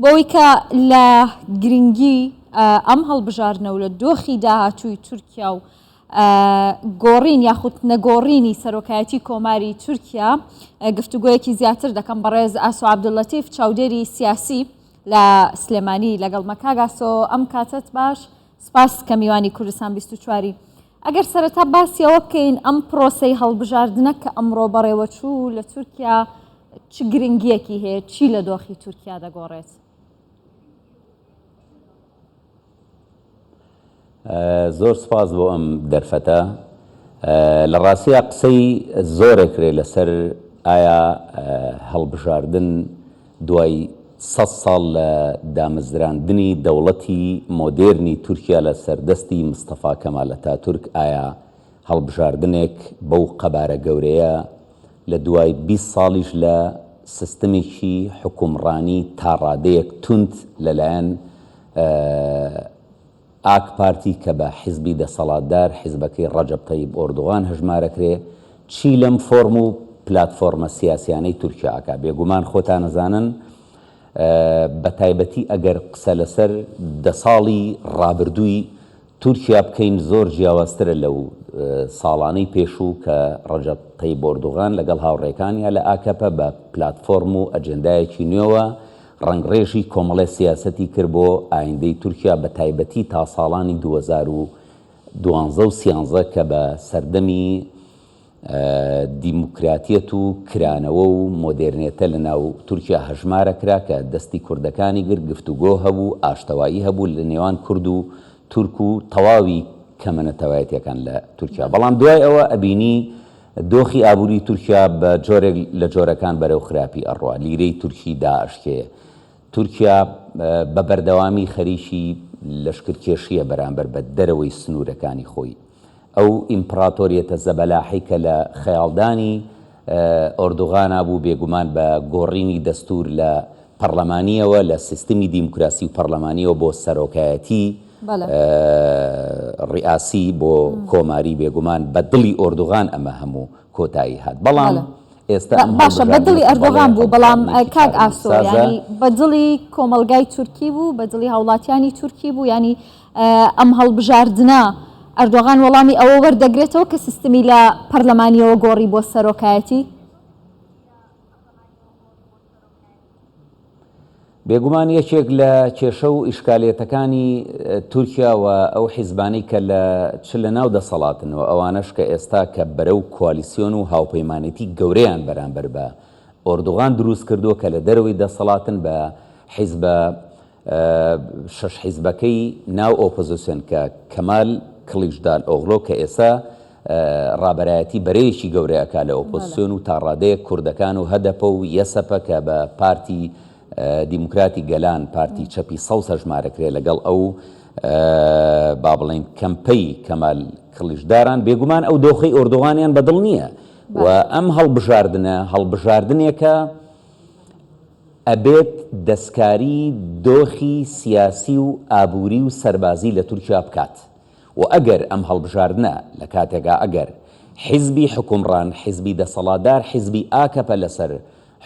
بەوەی کە لە گرنگی ئەم هەڵبژاردنە و لە دۆخی داهاتووی تورکیا و گۆڕین یاخود نەگۆڕینی سەرۆکایەتی کۆماری تورکیا گفتوگۆیەکی زیاتر دەکەم بەڕێز ئاسۆ عەبدوللەتیف چاودێری سیاسی لە سلێمانی لەگەڵ مە. کاک ئاسۆ ئەم کاتەت باش، سپاس کە میوانی کوردستان 24ی. ئەگەر سەرەتا باسی ئەوە بکەین ئەم پرۆسەی هەڵبژاردنە کە ئەمڕۆ بەڕێوەچوو لە تورکیا چ گرنگییەکی هەیە، چی لە دۆخی تورکیا دەگۆڕێت؟ زۆر سپاس بۆ ئەم دەرفەتە. لە ڕاستیا قسەی زۆرەکرێ لەسەر ئایا هەڵبژاردن دوای سەد ساڵ لە دامەزراندنی دەوڵەتی مۆدێرنی تورکیا لە سەردەستی مستەفا کەمال ئەتاتورک ئایا هەڵبژاردنێک بەو قەبارە گەورەیە لە دوای 20 ساڵیش لە سیستمێکی حوکمڕانی تا ڕادەیەک توند لەلایەن ئاک پارتی کە بە حیزبی دەسەڵاتدار حیزبەکەی ڕەجەب تەیب ئۆردوغان هەژمارەکرێ چی لەم فۆرم و پلاتفۆرمە سیاسیانەی تورکیا ئەکا بێگومان خۆتان ئەزانن بە تایبەتی ئەگەر قسە لەسەر دە ساڵی ڕابردووی تورکیا بکەین زۆر جیاوازترە لەو ساڵانەی پێشوو کە ڕەجەب تەیب ئۆردوغان لەگەڵ هاوڕێکانیا لە ئاکەپە بە پلاتفۆرم و ئەجێندایەکی نوێوە ڕەنگڕێژی کۆمەڵێ سیاسەتی کرد بۆ ئایندەی تورکیا بە تایبەتی تا ساڵانی 2012 و سیانزە کە بە سەردەمی دیموکراتیەت و کرانەوە و مۆدێرنێتە لە ناو تورکیا هەژمارە کرا کە دەستی کوردەکانی گرت، گفتوگۆ هەبوو، ئاشتەوایی هەبوو لە نێوان کورد و تورک و تەواوی کەمە نەتەوایەتیەکان لە تورکیا. بەڵام دوای ئەوە ئەبینی دۆخی ئابووری تورکیا بە جۆرێک لە جۆرەکان بەرەو خراپی ئەڕوا، لیرەی تورکی دائەشکێ، تورکیا بە بەردەوامی خەریکی لەشکرکێشییە بەرامبەر بە دەرەوەی سنوورەکانی خۆی. ئەو ئیمپڕاتۆریەتە زەبەلاحەی کە لە خەیاڵدانی ئۆردوغانا بوو بێگومان بە گۆڕینی دەستوور لە پەڕلەمانییەوە لە سیستمی دیموکراسی و پەڕلەمانییەوە بۆ سەرۆکایەتی ڕیئاسی بۆ کۆماری بێگومان بە دڵی ئۆردوغان ئەمە هەموو کۆتایی هات بەڵام ئێستا ئەم باشە بە دڵی هەڵبژاردنە کە بەڵێ ئەردۆغان بوو بەڵام هەڵبژاردنێکی کاک ئاسۆ چارەنووسسازە. یانی بە دڵی کۆمەڵگای تورکی بوو بە دڵی هاوڵاتیانی تورکی بوو یانی ئەم هەڵبژاردنە ئەردۆغان وەڵامی ئەوە وەردەگرێتەوە کە سیستمی لە پەرلەمانیەوە گۆڕی بۆ سەرۆکایەتی؟ بێگومان یەکێک لە کێشە و ئیشکالیەتەکانی تورکیا و ئەو حیزبانەی کە لە چ لە ناو دەسەڵاتن و ئەوانەش کە ئێستا کە بەرە و کوالیسیۆن و هاوپەیمانێتی گەورەیان بەرامبەر بە ئۆردوغان دروست کردووە کە لە دەرەوەی دەسەڵاتن بە حیزبە شەش حیزبەکەی ناو ئۆپۆزسیۆن کە کەمال کڵیچدار ئۆغلۆ کە ئێستا ڕابەرایەتی بەرەیەکی گەورە ئەکا لە ئۆپۆزسیۆن و تاڕادەیەک کوردەکان و هەدەپە و یەسەپە کە بە پارتی دیموکراتی گەلان پارتی چەپی سەوز هەژمارەکرێ لەگەڵ ئەو با بڵێین کەمپەی کەمال کڵیچداران بێگومان ئەو دۆخەی ئۆردوغانیان بەدڵ نییە و ئەم هەڵبژاردنە هەڵبژاردنێکە ئەبێت دەستکاری دۆخی سیاسی و ئابووری و سەربازی لە تورکیا بکات و ئەگەر ئەم هەڵبژاردنە لە کاتێکا ئەگەر حیزبی حوکمڕان حیزبی دەسەڵاتدار حیزبی ئاکەپە لەسەر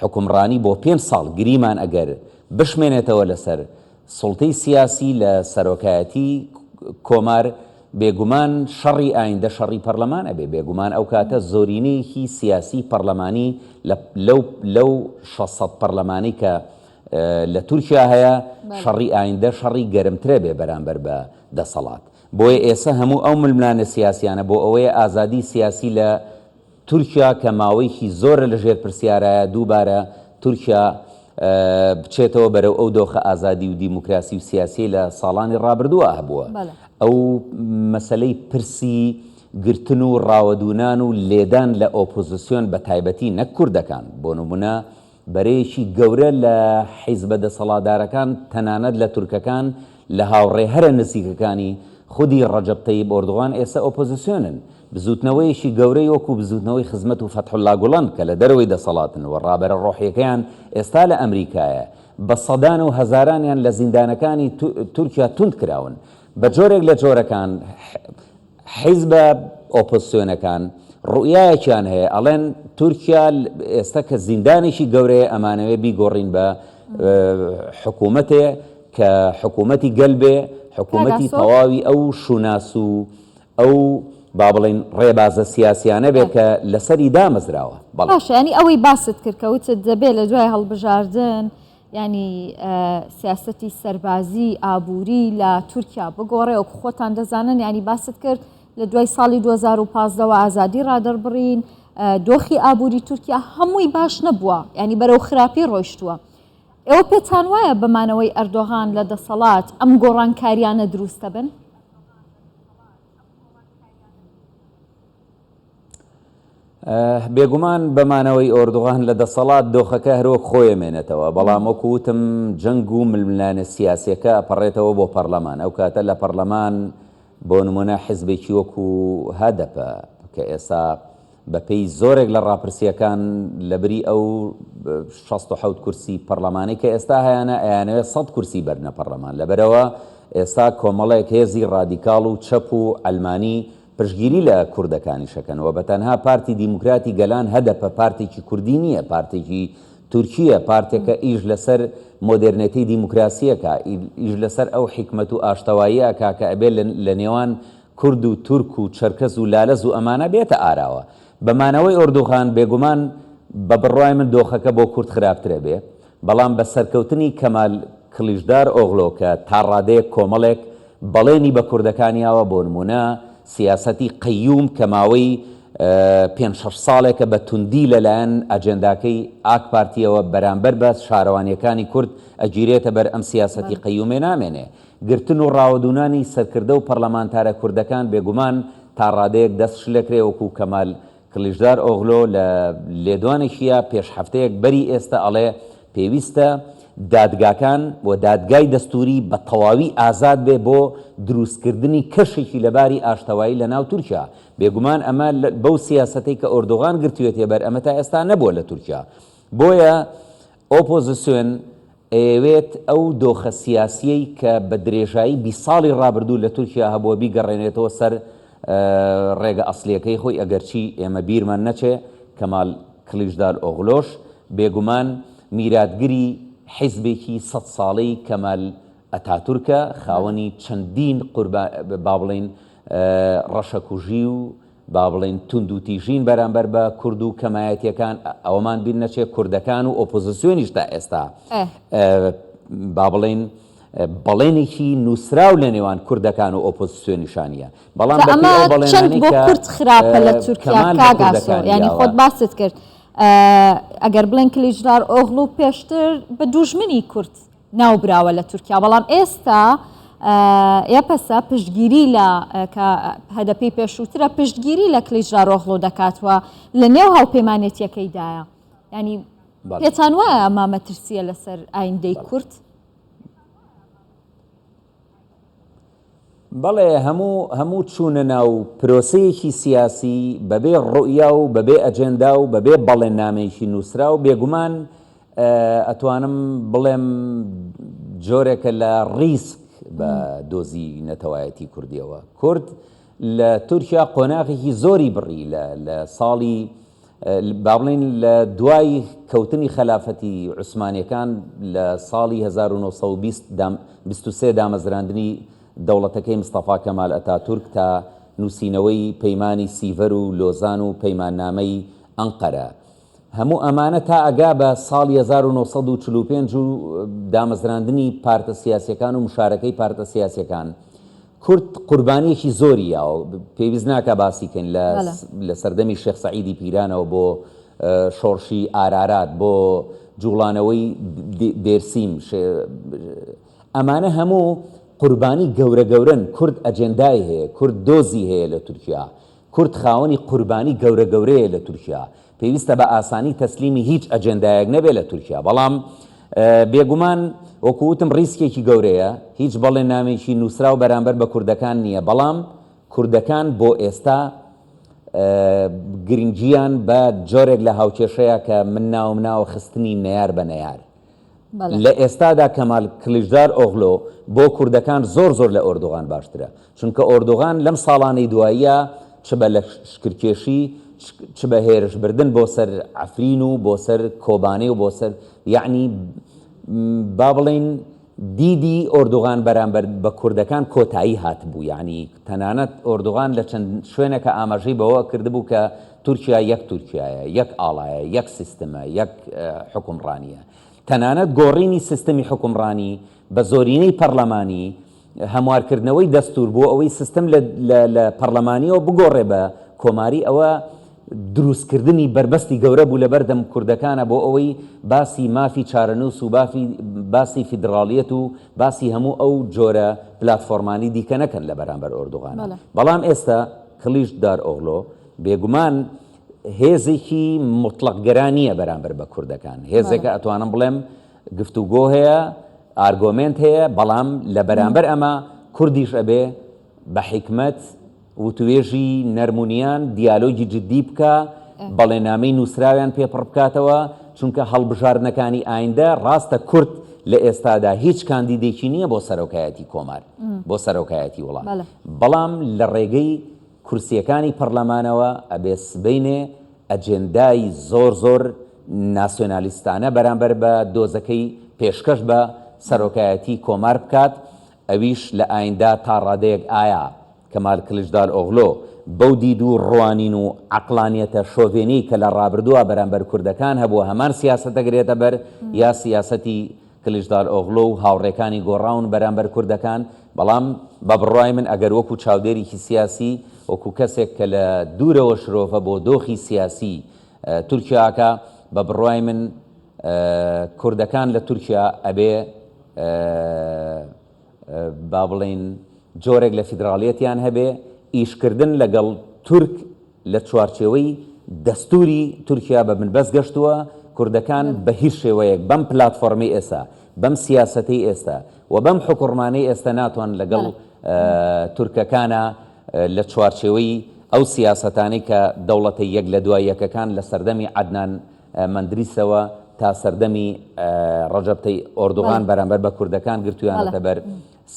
حوکمڕانی بۆ پێنج ساڵ گریمان ئەگەر بشمێنێتەوە لەسەر سوڵتەی سیاسی لە سەرۆکایەتی کۆمار بێگومان شەڕی ئایندە شەڕی پەڕلەمان ئەبێ بێگومان ئەو کاتە زۆرینەیەکی سیاسی پەڕلەمانی لە لەو لەو 600 پەڕلەمانەی کە لە تورکیا هەیە شەڕی ئایندە شەڕی گەرمترە بێ بەرامبەر بە دەسەڵات بۆیە ئێسە هەموو ئەو ململانێ سیاسیانە بۆ ئەوەیە ئازادی سیاسی لە تورکیا کە ماوەیەکی زۆرە لە ژێر پرسیارایە دووبارە تورکیا بچێتەوە بەرەو ئەو دۆخە ئازادی و دیموکراسی و سیاسیەی لە ساڵانی ڕابردووە هەبووە. ئەو مەسەلەی پرسی گرتن و ڕاوەدوونان و لێدان لە ئۆپۆزسیۆن بە تایبەتی نەک کوردەکان بۆ نمونە بەرەیەکی گەورە لە حیزبە دەسەڵاتدارەکان تەنانەت لە تورکەکان لە هاوڕێ هەرە نزیکەکانی خودی ڕەجەب تەیب ئۆردوغان ئێستا ئۆپۆزسیۆنن. بزووتنەوەیەکی گەورەی وەکو بزووتنەوەی خزمەت و فەتحوڵلا گوڵەن کە لە دەرەوەی دەسەڵاتن و ڕابەرە ڕۆحیەکەیان ئێستا لە ئەمریکایە بە سەدان و هەزارانیان لە زیندانەکانی تورکیا توند کراون. بە جۆرێک لە جۆرەکان حیزبە ئۆپۆزسیۆنەکان ڕوئیایەکیان هەیە ئەڵێن تورکیا ئێستا کە زیندانێکی گەورەیە ئەمانەوێ بیگۆڕین بە. حکوومەتێ کە حکوومەتی گەل بێ، حکوومەتی تەواوی ئەو شوناس و ئەو با بڵێین ڕێبازە سیاسیانە بێ کە لەسەری دامەزراوە. بەڵێ. باشە یانی ئەوەی باست کرد کە وتت دەبێ لە دوای هەڵبژاردن یانی سیاسەتی سەربازی ئابووری لە تورکیا بگۆڕێ وەکو خۆتان دەزانن یانی باست کرد لە دوای ساڵی 2015 وە ئازادی ڕادەربڕین دۆخی ئابووری تورکیا هەمووی باش نەبووە یانی بەرەو خراپی ڕۆیشتووە ئێوە پێتان وایە بە مانەوەی ئەردۆغان لە دەسەڵات ئەم گۆڕانکاریانە دروست دەبن؟ بێگومان بە مانەوەی ئۆردوغان لە دەسەڵات دۆخەکە هەروەک خۆی ئەمێنێتەوە، بەڵام وەکو وتم جەنگ و ململانێ سیاسیەکە ئەپەڕێتەوە بۆ پەڕلەمان، ئەو کاتە لە پەڕلەمان بۆ نمونە حزبێکی وەکو هەدەپە کە ئێستا بە پێی زۆرێک لە ڕاپرسیەکان لە بری ئەو 67 کورسی پەڕلەمانەی کە ئێستا هەیانە ئەیانەوێت 100 کورسی بەرنە پەڕلەمان لەبەرئەوە ئێستا کۆمەڵێک هێزی ڕادیکاڵ و چەپ و عەلمانی پشتگیری لە کوردەکانیش ئەکەن و بەتەنها پارتی دیموکراتی گەلان هەدەپە پارتێکی کوردی نییە پارتێکی تورکییە پارتێکە ئیش لەسەر مۆدێرنێتەی دیموکراسی ئەکا ئیش لەسەر ئەو حیکمەت و ئاشتەواییە ئەکا کە ئەبێ لە نێوان کورد و تورک و چەرکەز و لالەز و ئەمانە بێتە ئاراوە بە مانەوەی ئۆردوغان بێگومان بە بڕوای من دۆخەکە بۆ کورد خراپتر ئەبێ بەڵام بە سەرکەوتنی کەمال کڵیشدار ئۆغلۆ کە تا ڕادەیەک کۆمەڵێک بەڵێنی بە کوردەکان یاوە بۆ نموونە سیاسەتی قەیوم کە ماوەی پێنج شەش ساڵێکە بە توندی لە لایەن ئەجێنداکەی ئاک پارتیەوە بەرامبەر بە شارەوانیەکانی کورد ئەگیرێتە بەر ئەم سیاسەتی قەیومێ نامێنێ گرتن و ڕاوەدوونانی سەرکردە و پەڕلەمانتارە کوردەکان بێگومان تا ڕادەیەک دەست شلەکرێ وەکوو کەمال کڵیچدار ئۆغلۆ لە لێدوانێکیا پێش هەفتەیەک بەری ئێستە ئەڵێ پێویستە دادگاکان و دادگای دەستوری بە تەواوی ئازاد بێ بۆ دروستکردنی کەشێکی لەباری ئاشتەوایی لە ناو تورکیا. بێگومان ئەمە بەو سیاسەتەی کە ئۆردوغان گرتویەتیە بەر ئەمە تا ئێستا نەبووە لە تورکیا. بۆیە ئۆپۆزسیۆن ئەیەوێت ئەو دۆخە سیاسییەی کە بە درێژایی 20 ساڵی ڕابردوو لە تورکیا هەبووە بیگەڕێنێتەوە سەر ڕێگە ئەسڵییەکەی خۆی، ئەگەرچی ئێمە بیرمان نەچێ کەمال کڵیچدارئۆغلۆش بێگومان میراتگری حیزبێکی سەد ساڵەی کەمال ئەتاتورکە، خاوەنی چەندین قوربا با بڵێین ڕەشەکوژی و با بڵێین توندوتیژین بەرامبەر بە کورد و کەمایەتیەکان، ئەوەمان بیر نەچێ کوردەکان و ئۆپۆزسیۆنیش تا ئێستا با بڵێین بەڵێنێکی نووسراو لە نێوان کوردەکان و ئۆپۆزسیۆنیشا نییە، بەڵام جا بەپێی ئەمە ئەو چەند بەڵێنانەی بۆ کە کورد خراپە لە تورکیا کەمال بە کاک ئاسۆ کوردەکانی یانی یاوە. خۆت باست کرد ئەگەر بڵێن کلیچدار ئۆغڵو پێشتر بە دوژمنی کورد ناوبراوە لە تورکیا، بەڵام ئێستا یەپەسە پشتگیری لە کە هەدەپەی پێشووترە پشتگیری لە کلیچدارۆغڵو دەکات و لە نێو هاوپەیمانێتیەکەیدایە. یانی پێتان وایە ئەمە مەترسییە لەسەر ئایندەی کورد؟ بەڵێ هەموو هەموو چوونە ناو پرۆسەیەکی سیاسی بەبێ ڕوئیا و بەبێ ئەجێندا و بەبێ بەڵێننامەیەکی نووسراو بێگومان ئەتوانم بڵێم جۆرێکە لە ڕیسک بە دۆزی نەتەوایەتی کوردیەوە. کورد لە تورکیا قۆناغێکی زۆری بڕی لە لە ساڵی با بڵێین لە دوای کەوتنی خەلافەتی عوسمانیەکان لە ساڵی 1920 23 دامەزراندنی دەوڵەتەکەی مستەفا کەمال ئەتاتورک تا نووسینەوەی پەیمانی سیڤەر و لۆزان و پەیماننامەی ئەنقەرە هەموو ئەمانە تا ئەگا بە ساڵی 1945 و دامەزراندنی پارتە سیاسیەکان و مشارەکەی پارتە سیاسیەکان کورد قوربانیەکی زۆری یاوە پێویست ناکا باسی کەین لە لە سەردەمی شێخ سەعیدی پیرانەوە بۆ شۆڕشی ئارارات بۆ جوڵانەوەی دێرسیم ئەمانە هەموو قوربانی گەورە گەورەن کورد ئەجێندای هەیە کورد دۆزی هەیە لە تورکیا کورد خاوەنی قوربانی گەورە گەورەیە لە تورکیا، پێویستە بە ئاسانی تەسلیمی هیچ ئەجێندایەک نەبێت لە تورکیا، بەڵام بێگومان وەکو وتم ڕیسکێکی گەورەیە، هیچ بەڵێننامەیەکی نووسراو بەرامبەر بە کوردەکان نییە، بەڵام کوردەکان بۆ ئێستا گرنگیان بە جۆرێک لە هاوکێشەیە کە من ناوم ناوە خستنی نەیار بە نەیار. لە ئێستادا کەمال کڵیچدار ئۆغلۆ بۆ کوردەکان زۆر زۆر لە ئۆردوغان باشترە، چونکە ئۆردوغان لەم ساڵانەی دواییە چ بە لەشکرکێشی چ بە هێرشبردن بۆ سەر عەفرین و بۆ سەر کۆبانێ و بۆ سەر یەعنی. با بڵێین دیدی ئۆردوغان بەرامبەر بە کوردەکان کۆتایی هاتبوو، یەعنی تەنانەت ئۆردوغان لە چەند شوێنێکا ئاماژەی بەوە کردبوو کە تورکیا یەک تورکیایە، یەک ئاڵایە، یەک سیستمە، یەک حوکمڕانییە. تەنانەت گۆڕینی سیستمی حوکمڕانی بە زۆرینەی پەڕلەمانی، هەموارکردنەوەی دەستوور بۆ ئەوەی سیستم لە لە پەڕلەمانییەوە بگۆڕێ بە کۆماری ئەوە دروستکردنی بەربەستی گەورە بوو لەبەردەم کوردەکانا بۆ ئەوەی باسی مافی چارەنووس و بافی باسی فیدڕاڵیەت و باسی هەموو ئەو جۆرە پلاتفۆرمانی دیکە نەکەن لە بەرامبەر ئۆردوغانا. بەڵام ئێستا کڵیچدارئۆغلۆ بێگومان هێزێکی موتڵەقگەرا نییە بەرامبەر بە کوردەکان، هێزێکە ئەتوانم بڵێم گفتوگۆ هەیە، ئارگۆمێنت هەیە، بەڵام لە بەرامبەر ئەمە کوردیش ئەبێ بە حیکمەت وتوێژی نەرم و نیان، دیالۆگی جدی بکا، بەڵێنامەی نووسراویان پێ پڕ بکاتەوە، چونکە هەڵبژاردنەکانی ئایندە ڕاستە کورد لە ئێستادا هیچ کاندیدێکی نییە بۆ سەرۆکایەتی کۆمار، بۆ سەرۆکایەتی وڵات، بەڵام لە ڕێگەی کورسییەکانی پەڕلەمانەوە ئەبێ سبەینێ ئەجێندای زۆر زۆر ناسیۆنالیستانە بەرامبەر بە دۆزەکەی پێشکەش بە سەرۆکایەتی کۆمار بکات، ئەویش لە ئایندا تا ڕادەیەک ئایا کەمال کڵیچدارئۆغلۆ بەو دید و ڕوانین و عەقڵانیەتە شۆڤێنیەی کە لە ڕابردووا بەرامبەر کوردەکان هەبووە هەمان سیاسەت دەگرێتە بەر یا سیاسەتی کڵیچدارئۆغلۆ و هاوڕێکانی گۆڕاون بەرامبەر کوردەکان، بەڵام بە بڕوای من ئەگەر وەکو چاودێریکی سیاسی، وەکو کەسێک کە لە دوورەوە شرۆڤە بۆ دۆخی سیاسی تورکیا ئەکا، بە بڕوای من کوردەکان لە تورکیا ئەبێ با بڵێین جۆرێک لە فیدراڵیەتیان هەبێ، ئیشکردن لەگەڵ تورک لە چوارچێوەی دەستووری تورکیا بە بنبەست گەشتووە، کوردەکان بە هیچ شێوەیەک بەم پلاتفۆرمەی ئێستا، بەم سیاسەتەی ئێستا و بەم حوکڕمانەی ئێستا ناتوان لەگەڵ تورکەکانا لە چوارچێوەی ئەو سیاسەتانەی کە دەوڵەتە یەک لە دوای یەکەکان لە سەردەمی عەدنان مەندریسەوە تا سەردەمی ڕەجەب تەیب ئۆردوغان بەرامبەر بە کوردەکان گرتوویانەتە بەر،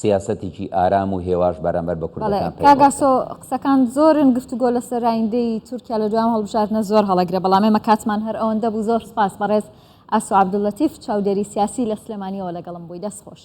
سیاسەتێکی ئارام و هێواش بەرامبەر بە کوردەکان پەیڕەو بکەن. کاک ئاسۆ قسەکان زۆرن، گفتوگۆ لەسەر ئایندەی تورکیا لە دوای ئەم هەڵبژاردنە زۆر هەڵەگرە، بەڵام ئێمە کاتمان هەر ئەوەندە بوو. زۆر سوپاس بەڕێز ئاسۆ عەبدوللەتیف چاودێری سیاسی لە سلێمانییەوە لەگەڵم بووی. دەست خۆش.